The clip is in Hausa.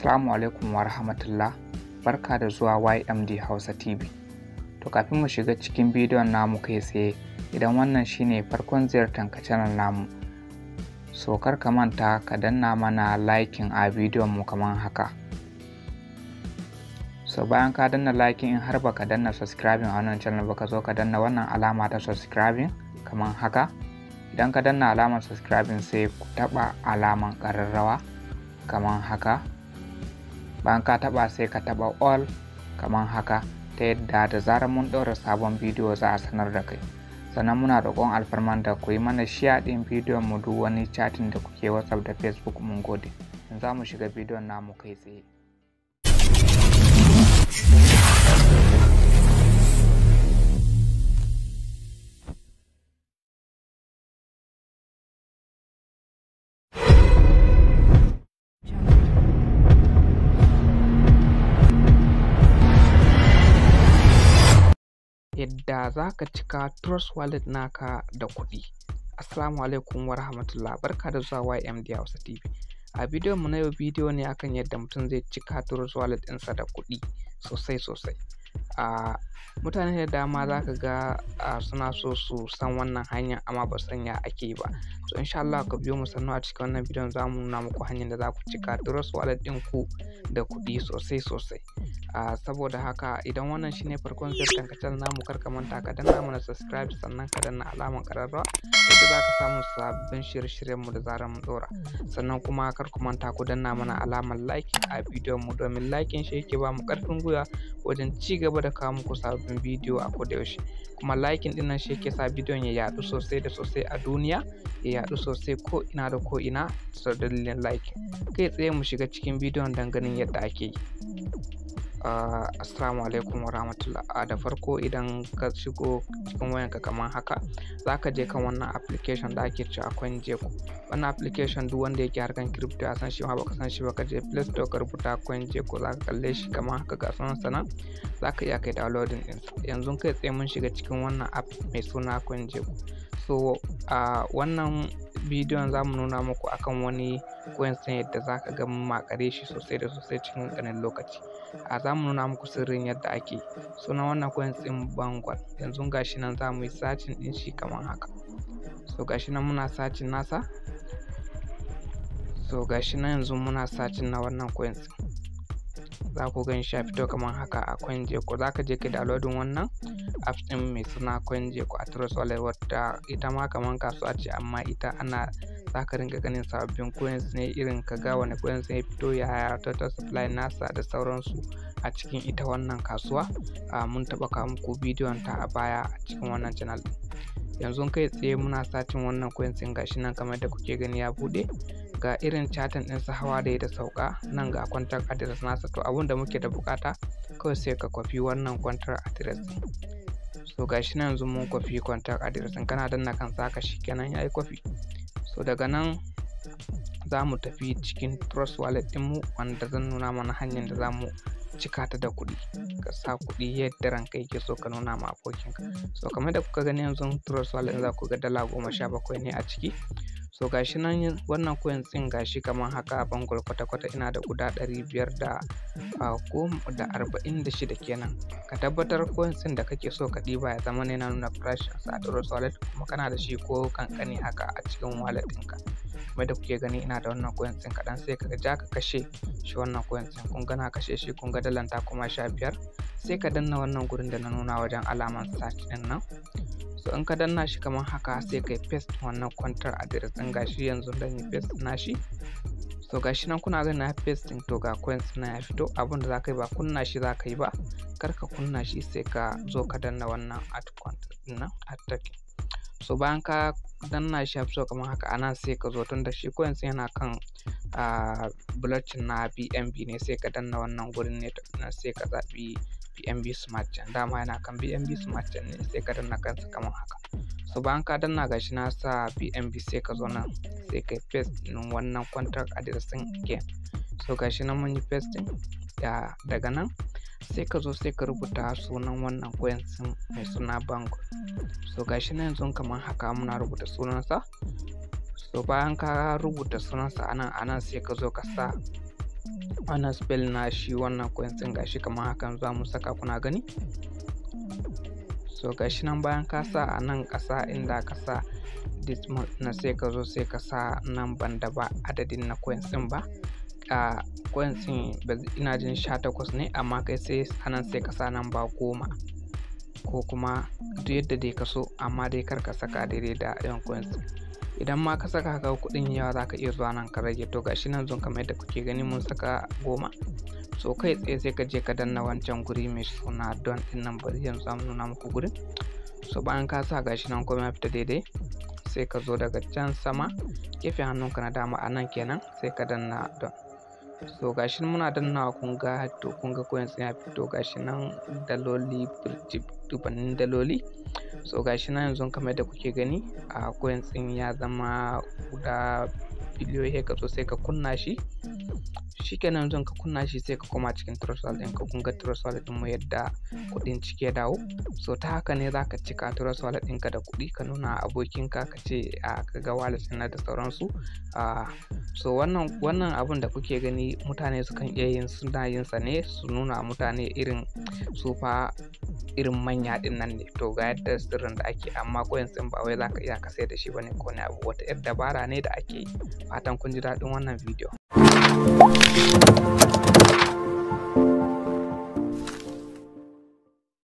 Assalamu alaikum wa rahmatullah. Barka da zuwa YMD Hausa TV. To kafin mu shiga cikin bidiyon namu kai tsaye, idan wannan shine farkon ziyartar ka channel namu, so kar ka manta ka danna mana liking a bidiyon mu kaman haka. So bayan ka danna liking, in har baka danna subscribing a wannan channel ba, ka zo ka danna wannan alama ta subscribing kaman haka. Idan ka danna alamar subscribing, sai ku taɓa alaman ƙararrawa kaman haka. Bayan ka taɓa, sai ka taɓa all kaman haka, ta yadda da zarar mun ɗaura sabon bidiyo za a sanar da kai. Sannan muna roƙon alfarman da ku yi mana share ɗin bidiyon mu duk wani chatting da kuke WhatsApp da Facebook. Mun gode. Yanzu za mu shiga bidiyon namu kai tsaye. Yadda za ka cika Trust Wallet naka da kuɗi. Assalamu alaikum wa rahmatullah. Barka da zuwa YMD Hausa TV. A bidiyon mu na yau, bidiyo ne akan yadda mutum zai cika Trust Wallet ɗinsa da kuɗi sosai sosai. A mutane da dama za ka ga suna so su san wannan hanya, amma ba san ya ake yi ba. So insha Allah ka biyo mu sannu a cikin wannan bidiyon, za mu nuna muku hanyar da za ku cika Trust Wallet ɗinku da kuɗi sosai sosai. Saboda haka, idan wannan shine farkon ziyartar ka channel namu, kar ka manta ka danna mana subscribe, sannan ka danna alamar ƙararrawa yadda za ka samu sabbin shirye-shiryen mu da zarar mun ɗora. Sannan kuma kar ku manta ku danna mana alamar like a bidiyon mu, domin liking shi yake ba mu ƙarfin gwiwa wajen ci gaba da kawo muku sabbin bidiyo a koda yaushe. Kuma liking ɗin nan shi yake sa bidiyon ya yaɗu sosai da sosai a duniya, ya yaɗu sosai ko ina da ko ina sau dalilin liking. Kai tsaye mu shiga cikin bidiyon don ganin yadda ake yi. Assalamu alaikum wa rahmatullah. Da farko, idan ka shigo cikin wayanka kamar haka, za ka je kan wannan application da ake cewa CoinGecko. Wannan application duk wanda yake harkan crypto ya san shi, ma baka san shi ba, ka je Play Store ka rubuta CoinGecko, za ka kalle shi kamar haka. Ga sunan sa nan, za ka iya kai downloading ɗinsa. Yanzu kai tsaye mun shiga cikin wannan app mai suna CoinGecko. So a wannan bidiyon za mu nuna muku akan wani coins ɗin, yadda za ka ga mun makare shi sosai da sosai cikin ƙanƙanin lokaci. A za mu nuna muku sirrin yadda ake. Sunan wannan coins ɗin Bangol. Yanzu gashi nan za mu yi searching ɗin shi kamar haka. So gashi nan muna searching nasa. So gashi nan yanzu muna searching na wannan coins ɗin. Za ku gan shi ya fito kamar haka a CoinGecko. Za ka je ka downloading wannan app ɗin mai suna CoinGecko a Trust Wallet, wadda ita ma kamar kasuwa ce, amma ita ana za ka ringa ganin sababbin coins ne, irin ka ga wani coins ne ya fito, yaya total supply nasa da sauransu a cikin ita wannan kasuwa. Mun taɓa kawo muku bidiyon ta a baya a cikin wannan channel ɗin. Yanzu kai tsaye muna searching wannan coins ɗin. Gashi nan kamar yadda kuke gani ya buɗe. Ga irin charting ɗinsa, hawa da ya da sauka. Nan ga contract address nasa. To abun da muke da buƙata kawai, sai ka kwafi wannan contract address ɗin. So gashi nan yanzu mun kwafi contract address ɗin. Kana danna kansa haka, shikenan, yayi kwafi. So daga nan za mu tafi cikin Trust Wallet ɗinmu, wanda zan nuna mana hanyar da za mu cika ta da kuɗi, ka sa kuɗi yadda ranka yake so, ka nuna ma abokinka. So kamar da kuka gani, yanzu Trust Wallet za ku ga $17 ne a ciki. So gashi nan wannan coins ɗin, gashi kamar haka, Bangol, kwata-kwata ina da guda 546 kenan. Ka tabbatar coins ɗin da kake so ka ɗiba ya zama yana nuna farashin sa a Trust Wallet, kuma kana da shi ko kankani haka a cikin wallet ɗinka. Kamar da kuke gani, ina da wannan coins ɗin kaɗan. Sai ka ja ka kashe shi wannan coins ɗin. Kun ga na kashe shi, kun ga dalan ta kuma 15. Sai ka danna wannan gurin da na nuna wajen alaman search ɗin nan. So in ka danna shi kamar haka, sai kai paste wannan contract address ɗin. Gashi yanzu dan yi paste nashi. So gashi nan kuna ganin na paste. To ga coins na ya fito. Abun da za ka yi, ba kunna shi za ka yi ba, kar ka kunna shi. Sai ka zo ka danna wannan add contract ɗin nan, add token. So bayan ka danna shi ya fito kamar haka anan, sai ka zo, tunda shi coins yana kan blockchain na BNB ne, sai ka danna wannan gurin network nan, sai ka zaɓi BNB Smart Chain. Dama yana kan BNB Smart Chain ne, sai ka danna kansa kamar haka. So bayan ka danna, gashi na sa BNB, sai ka zo nan, sai ka paste ɗin wannan contract address ɗin again. So gashi nan mun yi pasting. Ya daga nan sai ka zo sai ka rubuta sunan wannan coins ɗin mai suna Bangol. So gashi nan yanzu kamar haka muna rubuta sunansa. So bayan ka rubuta sunansa anan, sai ka zo ka sa Wannan spell na shi wannan coins ɗin gashi kamar hakan za mu saka, kuna gani. So gashi nan, bayan ka sa a nan ƙasa inda ka sa this month na, sai ka zo sai ka sa number da ba adadin na coins ɗin ba. A coins ɗin ina jin 18 ne, amma kai sai anan sai ka sa number 10 ko kuma duk yadda dai ka so, amma dai kar ka saka daidai da yawan coins. Idan ma ka saka ka kuɗin yawa, za ka iya zuwa nan ka rage. To gashi nan zun kamar yadda kuke gani mun saka 10. So kai tsaye sai ka je ka danna wancan guri mai suna done ɗin nan. Bari yanzu za mu nuna muku gurin. So bayan ka sa, gashi nan komai ya fita daidai, sai ka zo daga can sama gefen hannunka na dama, a nan kenan, sai ka danna done. So gashi muna dannawa, kun ga. To kun ga coins ya fito, gashi nan daloli, dubannin daloli. So gashi nan yanzu kamar yadda kuke gani, a coins ɗin ya zama guda biliyoyi. Ka zo sai ka kunna shi. Shikenan, yanzu ka kunna shi, sai ka koma cikin Trust Wallet ɗinka. Kun ga Trust Wallet ɗin mu yadda kuɗin ciki ya dawo. So ta haka ne za ka cika Trust Wallet ɗinka da kuɗi, ka nuna abokinka, ka ce a ka ga wallet ɗin da sauransu. So wannan abun da kuke gani, mutane sukan iya yin, suna yin sa ne su nuna mutane irin su fa irin manya ɗin nan ne. To ga yadda sirrin da ake, amma coins ɗin ba wai za ka iya ka sayar da shi bane ko wani abu, wata 'yar dabara ne da ake yi. Fatan kun ji daɗin wannan bidiyo.